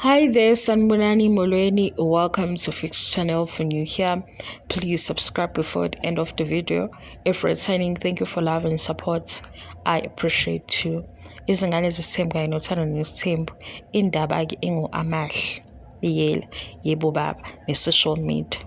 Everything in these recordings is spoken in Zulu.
Hi there, Sanibonani Molweni. Welcome to Fix Channel. For new here, please subscribe before the end of the video. If returning, thank you for love and support. I appreciate you. Izingane zesithembu kanye nothando nesithembu. Indaba-ke ingu-Amahle Biyela, yebo baba, ne-social media.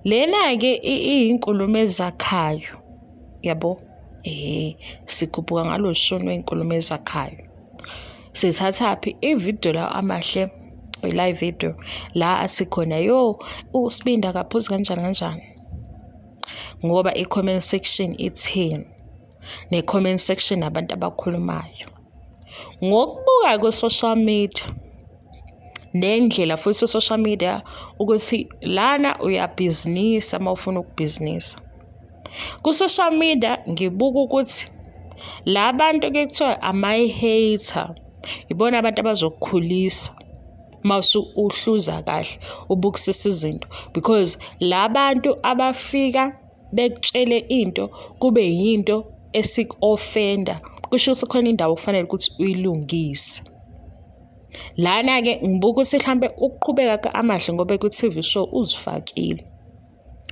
Lena-ke iyinkulumo ezakhayo, yabo? Sikhuphuka ngalo shuni weyinkulumo ezakhayo. Sithathaphi ividiyo la Amahle, i-live video la athi khona yo uSibindi akaphuzi kanjani kanjani, ngoba i-comment section itheni, ne-comment section abantu abakhulumayo. Ngokubuka kwe-social media nendlela futhi social media ukuthi lana uyabhizinisa uma ufuna ukubhizinisa. Ku-social media ngibuka ukuthi la bantu ke kuthiwa ama-hater ibona abantu abazokukhulisa mase uhluza kahle ubukisisa izinto, because la bantu abafika bekutshele into kube yinto esiku-offenda, kusho ukuthi khona indawo okufanele ukuthi uyilungise. Lana-ke ngibuka ukuthi hlampe ukuqhubeka ka-Amahle ngoba ku-TV show uzifakile,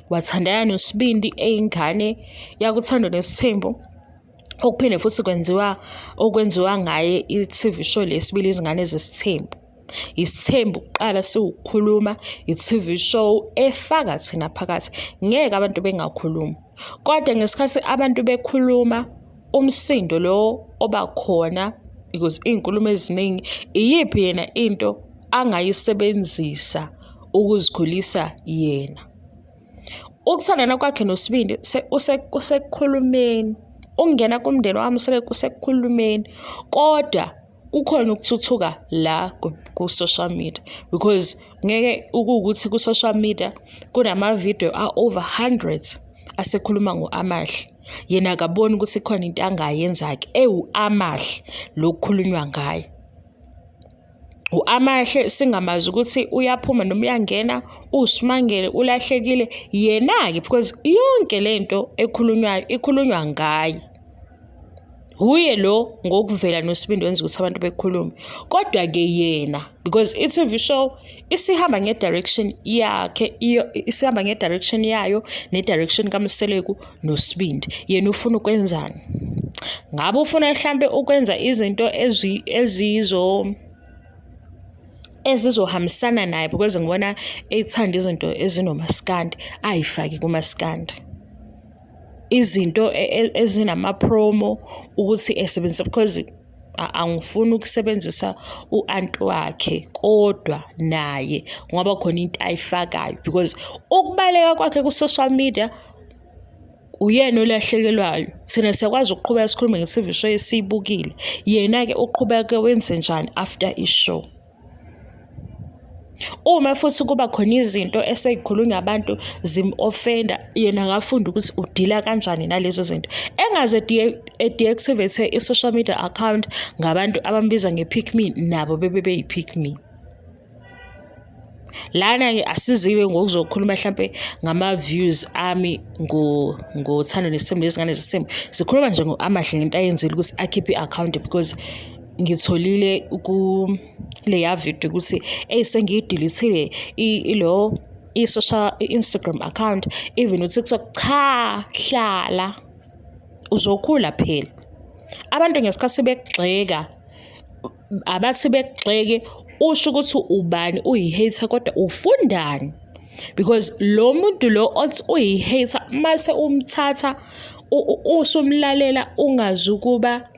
wathandana noSibindi eyingane yakuThando Nesithembu, okuphinde futhi kwenziwa okwenziwa ngaye i-TV show lesibili Izingane Zesithembu. Isithembu kuqala siwukukhuluma, i-TV show efaka thina phakathi, ngeke abantu bengakhulumi. Kodwa ngesikhathi abantu bekhuluma, umsindo lo oba khona because iy'nkulumo eziningi, iyiphi yena into angayisebenzisa ukuzikhulisa yena? Ukuthandana kwakhe noSibindi usekukhulumeni, ukungena kumndeni wami usekukhulumeni, kodwa kukhona ukuthuthuka la ku-social media, because ngeke ukuwukuthi ku-social media kunama-video a-over hundreds asekhuluma ngo-Amahle. Yena akaboni ukuthi khona into angayenza-ke ewu-Amahle lokukhulunywa ngaye. U-Amahle singamazi ukuthi uyaphuma noma uyangena, uSimangele ulahlekile yena-ke, because yonke lento ekhulunywayo ikhulunywa ngaye. Huye lo ngokuvela noSibindi wenza ukuthi abantu bekhulume, kodwa-ke yena because i-TV show isihamba nge-direction yakhe, isihamba nge-direction yayo ne-direction kaMseleku noSibindi. Yena ufuna ukwenzani? Ngabe ufuna hlampe ukwenza izinto ezizohambisana naye, because ngibona ethanda izinto ezinomaskandi, ayifake kumaskandi izinto ezinama-promo ukuthi esebenzisa, because angifuni ukusebenzisa u-anti wakhe, kodwa naye ngoba khona into ayifakayo, because ukubaleka kwakhe ku-social media uyena olahlekelwayo. Thina siyakwazi ukuqhubeka sikhulume nge-TV show esiyibukile, yena-ke uqhubeke wenze njani after i-show? Uma futhi kuba khona izinto eseyikhulunywa abantu zim-offenda, yena akafunda ukuthi udila kanjani nalezo zinto, engaze e-deactivate i-social media account ngabantu abambiza nge-pick me, nabo bebe beyi-pick me. Lana-ke asiziwe ngokuzokhuluma hlampe ngama-views ami ngoThando Nesithembu Nezingane Zesithembu, sikhuluma nje ngo-Amahle ngento ayenzile ukuthi akhiphe i-akhawunti, because ngitholile kuleya video ukuthi eyi sengiyi-delete-ile ilo i-social i-Instagram account, even u-TikTok. Cha, hlala uzokhula phela. Abantu ngesikhathi bekugxeka, abathi bekugxeke usho ukuthi ubani uyi-hater, kodwa ufundani? Because lo muntu lo othi uyi-hater mase umthatha usumlalela ungazi ukuba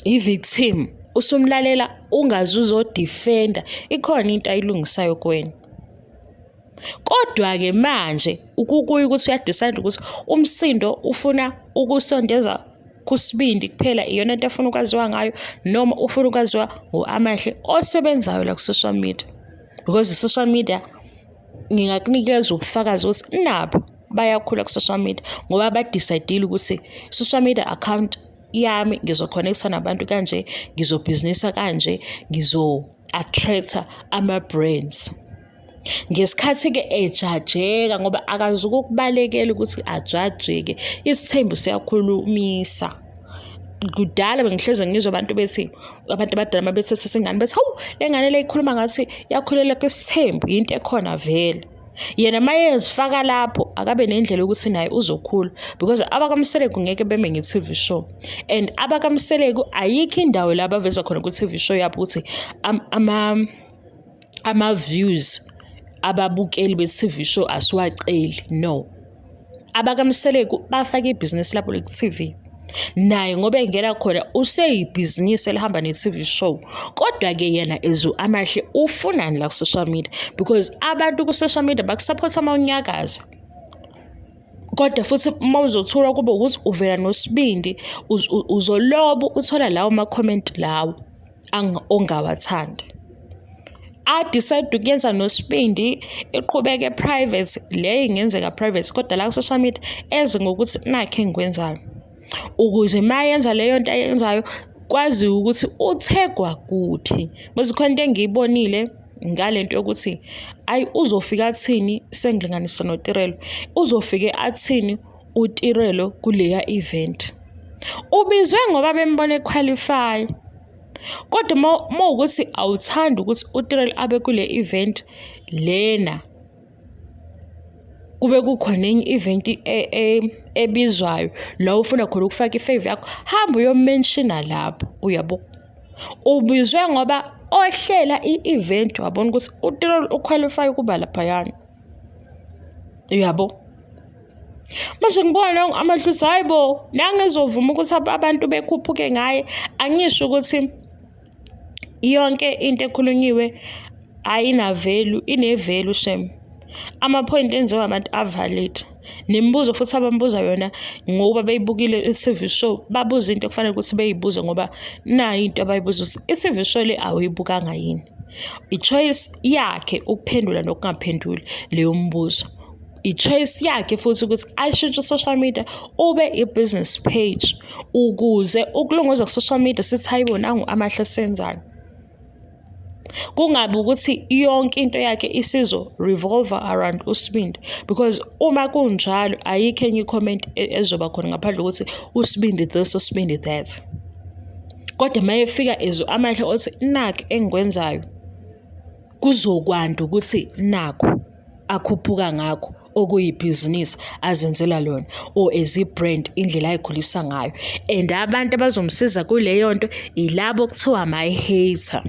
i-victim, usumlalela ungazi uzodefenda, ikhona into ayilungisayo kuwena. Kodwa-ke manje ukukuye ukuthi uya-decide ukuthi umsindo ufuna ukusondeza kuSibindi kuphela, iyona into afuna ukwaziwa ngayo, noma ufuna ukwaziwa ngo-Amahle osebenzayo la ku-social media, because i-social media ngingakunikeza ubufakazi ukuthi nabo bayakhula ku-social media, ngoba ba-decide-ile ukuthi social media account yami ngizo-connect-a nabantu kanje, ngizobhizinisa kanje, ngizo-attract-a ama-brands. Ngesikhathi-ke ejajeka, ngoba akazukukubalekela ukuthi ajajeke, isithembu siyakhulumisa. Kudala bengihleze ngizwa abantu bethi, abantu abadala uma bethethisa ingane bethi, hawu, le ngane le ikhuluma ngathi yakhulela kwisithembu, yinto ekhona vele. Yena uma ezifaka lapho akabe nendlela yokuthi naye uzokhula, because abakaMseleku ngeke beme nge-TV show, and abakaMseleku ayikho indawo la abaveza khona ku-TV show yabo ukuthi ama-views ababukeli be-TV show asiwaceli. No, abakaMseleku bafake ibhizinisi labo le-TV, naye ngoba engena khona useyibhizinisi elihamba ne-TV show. Kodwa-ke yena ezu Amahle ufunani la ku-social media? Because abantu ku-social media bakusaphotha uma unyakaza, kodwa futhi uma uzothula kube ukuthi uvela nosibindi, uzoloba uthola lawo ma-comment lawo ongawathandi. A-decide ukuyenza nosibindi iqhubeke private, leyo ingenzeka private, kodwa la ku-social media eze ngokuthi nakho engikwenzayo, ukuze uma yenza leyo nto ayenzayo kwaziwe ukuthi uthegwa kuphi. Bese khona into engiyibonile ngale nto yokuthi ayi uzofika athini, sengilinganisa noTirelo, uzofike athini uTirelo kuleya event. Ubizwe ngoba bembone qualify, kodwa uma ukuthi awuthandi ukuthi uTirelo abe kule event lena, kube kukhona enye i-event ebizwayo la ufuna khona ukufaka i-favour yakho, hamba uyomenshina lapho, uyabo. Ubizwe ngoba ohlela i-event wabona ukuthi uTirelo uqualify ukuba laphayana, uyabo. Manje ngibona Amahle ukuthi hayi bo, nangizovuma ukuthi abantu bekhuphuke ngaye. Angisho ukuthi yonke into ekhulunyiwe ayina-value, ine-value shem. Ama-point enziwa abantu a-valid, nemibuzo futhi abambuza yona ngoba beyibukile i-TV show, babuza into ekufanele ukuthi beyibuze, ngoba nayo into abayibuza ukuthi i-TV show le awuyibukanga yini. I-choice yakhe ukuphendula nokungaphenduli leyo mbuzo. I-choice yakhe futhi ukuthi ayishintshe u-social media ube i-business page, ukuze ukulunguza ku-social media sithi hayibo nangu Amahle senzani. Kungabi ukuthi yonke into yakhe isizo revolve around uSibindi, because uma kunjalo ayikho enye i-comment ezoba khona ngaphandle kokuthi uSibindi this, uSibindi that. Kodwa uma efika ezwe Amahle othi nakhu engikwenzayo, kuzokwanda ukuthi nakhu akhuphuka ngakho okuyibhizinisi azenzela lona, or as i-brand indlela ayikhulisa ngayo. And abantu abazomsiza kuleyo nto ilabo okuthiwa ama-hater.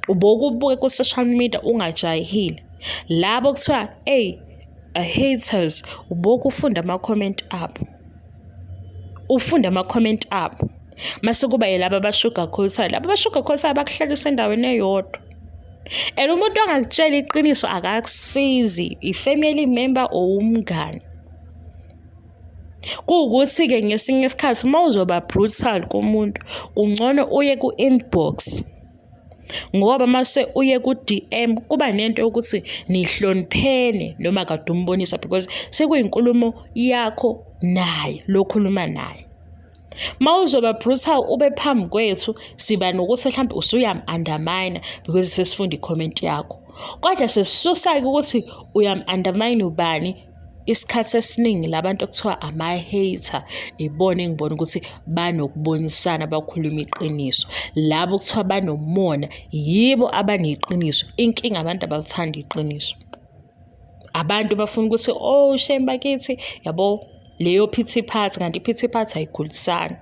Uboke ubuke ku-social media ungajahile, labo kuthiwa eyi haters, uboke ufunda ama-comment abo, ufunda ama-comment abo, mase kuba yilaba aba-sugarcoat-ayo. Laba aba-sugarcoat-ayo bakuhlalisa endaweni eyodwa. And umuntu ongakutshela iqiniso akakusizi, i-family member or umngani. Kuwukuthi-ke ngesinye isikhathi uma uzoba brutal kumuntu, kungcono uye ku-inbox, ngoba mase uye ku-DM kuba nento yokuthi nihloniphene noma kade umbonisa, because sekuyinkulumo yakho naye lo okhuluma naye. Uma uzoba brutal ube phambi kwethu, siba nokuthi mhlampe usuyam-undermine because sesifunda i-comment yakho. Kodwa sesisusa-ke ukuthi uyam-undermine ubani, isikhathi esiningi labantu okuthiwa ama-hater ibona engibona ukuthi banokubonisana bakhuluma iqiniso. Labo okuthiwa banomona yibo abaneqiniso. Inkinga abantu abalithandi iqiniso. Abantu bafuna ukuthi oh shame bakithi, yabo leyo pity party, kanti i-pity party ayikhulisani.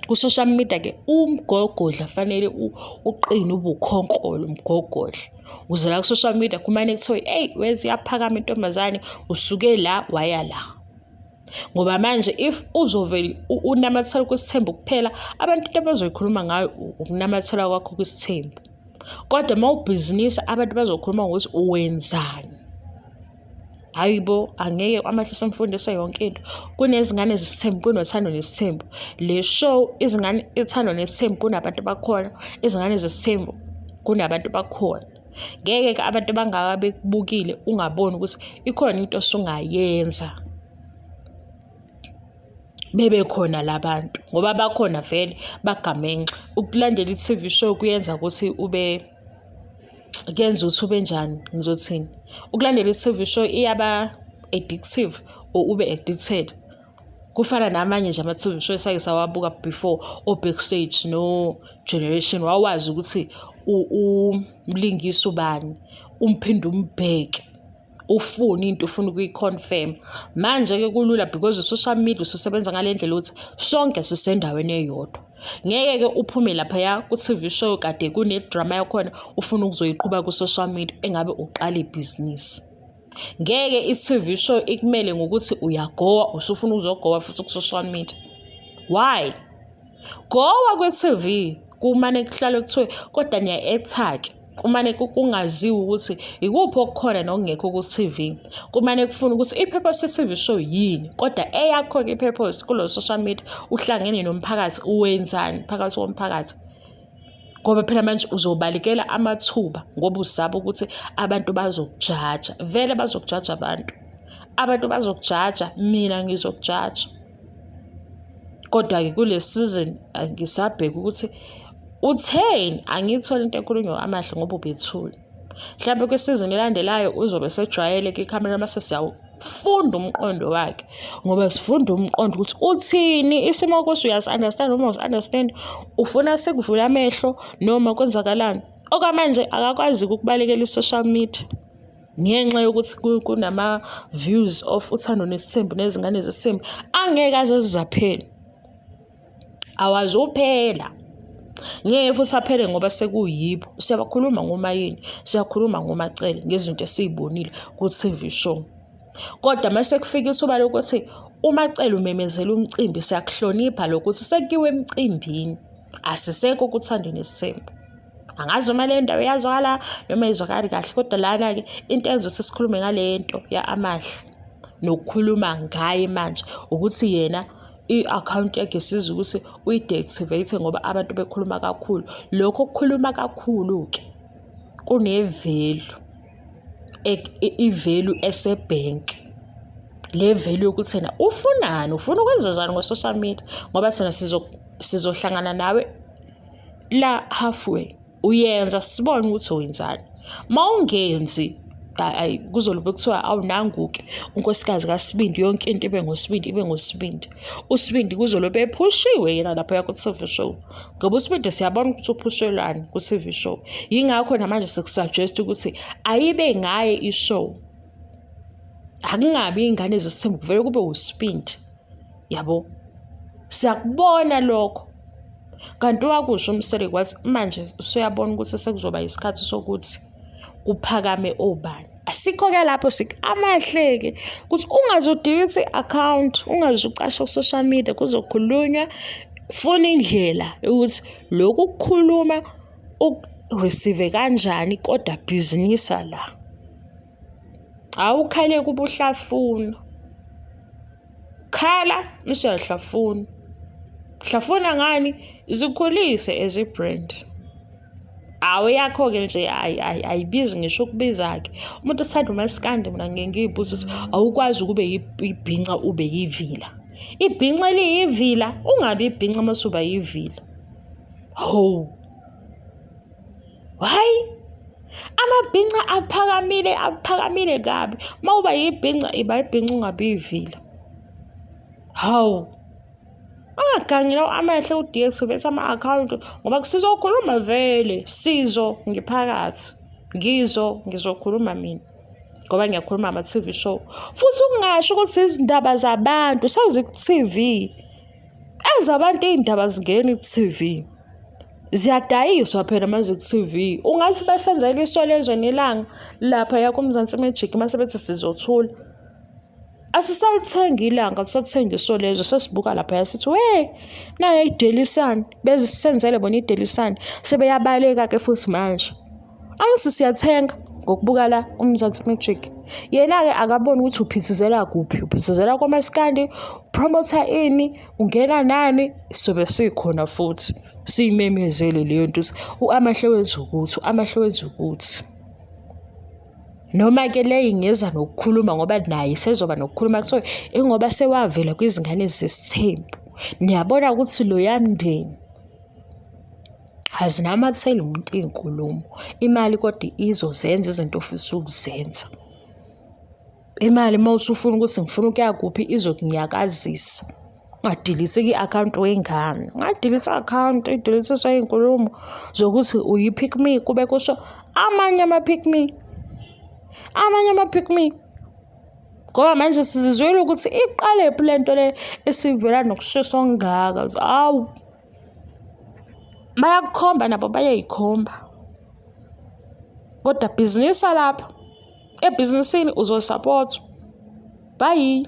Ku-social media-ke umgogodla fanele uqine ube ukhonkolo umgogodla. Ukuze la ku-social media kumane kuthiwe eyi weze iyaphakama intombazane, usuke la waya la. Ngoba manje if uzovele unamathela kwisithembu kuphela, abantu into abazoyikhuluma ngayo ukunamathela kwakho kwisithembu. Kodwa uma ubhizinisa abantu bazokhuluma ngokuthi uwenzani. Hhayi bo, angeke Amahle simfundise yonke into. Kunezingane zesithembu, kunothando nesithembu. Le show izingane ithando nesithembu kunabantu bakhona, izingane zesithembu kunabantu bakhona. Ngeke-ke abantu abangaka bekubukile ungaboni ukuthi ikhona into osungayenza bebe khona la bantu, ngoba bakhona vele bagamenxe. Ukulandela i-TV show kuyenza ukuthi ube, kuyenza ukuthi ube njani, ngizothini? Ukulandela i-TV show iyaba addictive or ube addicted. Kufana namanye nje ama-TV show esake sawabuka before, o-Backstage no-Generation, wawazi ukuthi umlingisi ubani, umphinde umbheke, ufune into ufuna ukuyi-confirm. Manje-ke kulula because i-social media ususebenza ngale ndlela ukuthi sonke sisendaweni eyodwa. Ngeke-ke uphume laphaya ku-TV show kade kune-drama yakhona ufuna ukuzoyiqhuba ku-social media engabe uqala ibhizinisi. Ngeke i-TV show ikumele ngokuthi uyagowa usufuna ukuzogowa futhi ku-social media. Why? Gowa kwi-TV kumane kuhlale kuthiwe kodwa niya-act-ke, kumane kungaziwa ukuthi ikuphi okukhona nokungekho ku-TV. Kumane kufuna ukuthi i-purpose ye-TV show yini, kodwa eyakho-ke i-purpose kulo social media uhlangene nomphakathi uwenzani phakathi komphakathi. Ngoba phela manje uzobalekela amathuba ngoba usaba ukuthi abantu bazokujaja. Vele bazokujaja abantu. Abantu bazokujaja, mina ngizokujaja. Kodwa-ke kule season ngisabheka ukuthi utheni, angiyitholi into ekhulunywa Amahle ngoba ubethule. Mhlawumbe kwisizini elandelayo uzobe esejwayele-ke ikhamera mase siyawufunda umqondo wakhe, ngoba sifunda umqondo ukuthi uthini isimo kuso, uyasi-understand noma awusi-understand, ufuna sikuvule amehlo noma kwenzakalani. Okwamanje akakwazi ukubalekela i-social media ngenxa yokuthi kunama-views of Uthando Nesithembu nezingane zesithembu angeke aze zizaphele, awazuphela. Ngeke futhi aphele ngoba sekuyibo. Siyabakhuluma ngoMayeni, siyakhuluma ngoMacele ngezinto esiy'bonile ku-TV show. Kodwa mase kufika ithuba lokuthi uMacele umemezela umcimbi, siyakuhlonipha lokho ukuthi sekuyiwe emcimbini, asisekho kuThando Nesithembu. Angazi noma le ndawo iyazwakala noma ayizwakali kahle, kodwa lana-ke into eyenza ukuthi sikhulume ngale nto ya-Amahle nokukhuluma ngaye manje ukuthi yena i-akhawunti yakhe siza ukuthi uyi-deactivate ngoba abantu bekhuluma kakhulu. Lokho kukhuluma kakhulu-ke kune-value, i-value esebhenki. Le value yokuthi yena ufunani, ufuna ukwenzenjani ngo-social media, ngoba thina sizohlangana nawe la halfway, uyenza sibone ukuthi wenzani. Uma ungenzi ayi kuzolobe kuthiwa awu nangu-ke unkosikazi kaSibindi, yonke into ibe ngoSibindi, ibe ngoSibindi. USibindi kuzolobe ephushiwe yena laphaya ku-TV show, ngoba uSibindi siyabona ukuthi uphushelwani ku-TV show. Yingakho namanje siku-suggest ukuthi ayibe ngaye i-show, akungabi iy'ngane zesithembu, kuvele kube uSibindi, yabo. Siyakubona lokho. Kanti wakusho uMseleku wathi manje usuyabona ukuthi sekuzoba isikhathi sokuthi kuphakame obani. Asikho-ke lapho Amahle-ke ukuthi ungaze udelete i-akhawunti, ungaze ucashe ku-social media kuzokhulunywa. Funa indlela yokuthi lokhu kukhuluma uku-receive kanjani kodwa bhizinisa la. Awukhale kube uhlafuna. Khala usuyahlafuna. Hlafuna ngani? Zikhulise as i-brand. Awu eyakho-ke nje ayibizi ngisho ukubiza-ke. Umuntu othanda umasikandi mina ngike ngiy'buze ukuthi awukwazi ukube ibhinca ube yivila. Ibhinca eliyivila, ungabi ibhinca uma usuba yivila. Hawu! Hhayi! Amabhinca aphakamile, aphakamile kabi. Uma uba yibhinca, iba yibhinca ungabi yivila. Hawu! Angagangi lawo amehlo u-deactivate ama-akhawunti ngoba sizokhuluma vele, sizo ngiphakathi, ngizo ngizokhuluma mina ngoba ngiyakhuluma ama-T_V show. Futhi ungasho ukuthi izindaba zabantu seziku-T_V, ezabantu iy'ndaba azingeni ku-T_V. Ziyadayiswa phela uma ziku-T_V. Ungathi basenzela Isolezwe Nelanga laphaya kuMzansi Magic mase bethi sizothula. Asisalithengi ilanga, sisathenga Isolezwe, sesibuka laphaya sithi we nayo i-Daily Sun, bezisenzele bona i-Daily Sun, sebeyabaleka-ke futhi manje. Angithi siyathenga ngokubuka la uMzansi Magic. Yena-ke akaboni ukuthi uphithizela kuphi, uphithizela komaskandi, uphromotha ini, ungena nani, sobe sikhona futhi siyimemezele leyo nto ukuthi u-Amahle wenza ukuthi, u-Amahle wenza ukuthi. Noma-ke le ingeza nokukhuluma ngoba naye sezoba nokukhuluma kuthiwe ingoba sewavela kwizingane zesithembu. Niyabona ukuthi loya mndeni azinamatheli umuntu iy'nkulumo. Imali kodwa izozenza izinto ofisa ukuzenza. Imali uma usufuna ukuthi ngifuna ukuya kuphi izokunyakazisa. Ungadelete-ke i-akhawunti wengane, ungadelete i-akhawunti ideletiswa iy'nkulumo zokuthi uyi-pick me kube kusho amanye ama-pick me, amanye ama-pick me. Ngoba manje sizizwile ukuthi iqalephi le nto le esivela nokushisa okungaka. Hawu, bayakukhomba nabo bayayikhomba. Kodwa bhizinisa lapha, ebhizinisini uzosapothwa. Bye.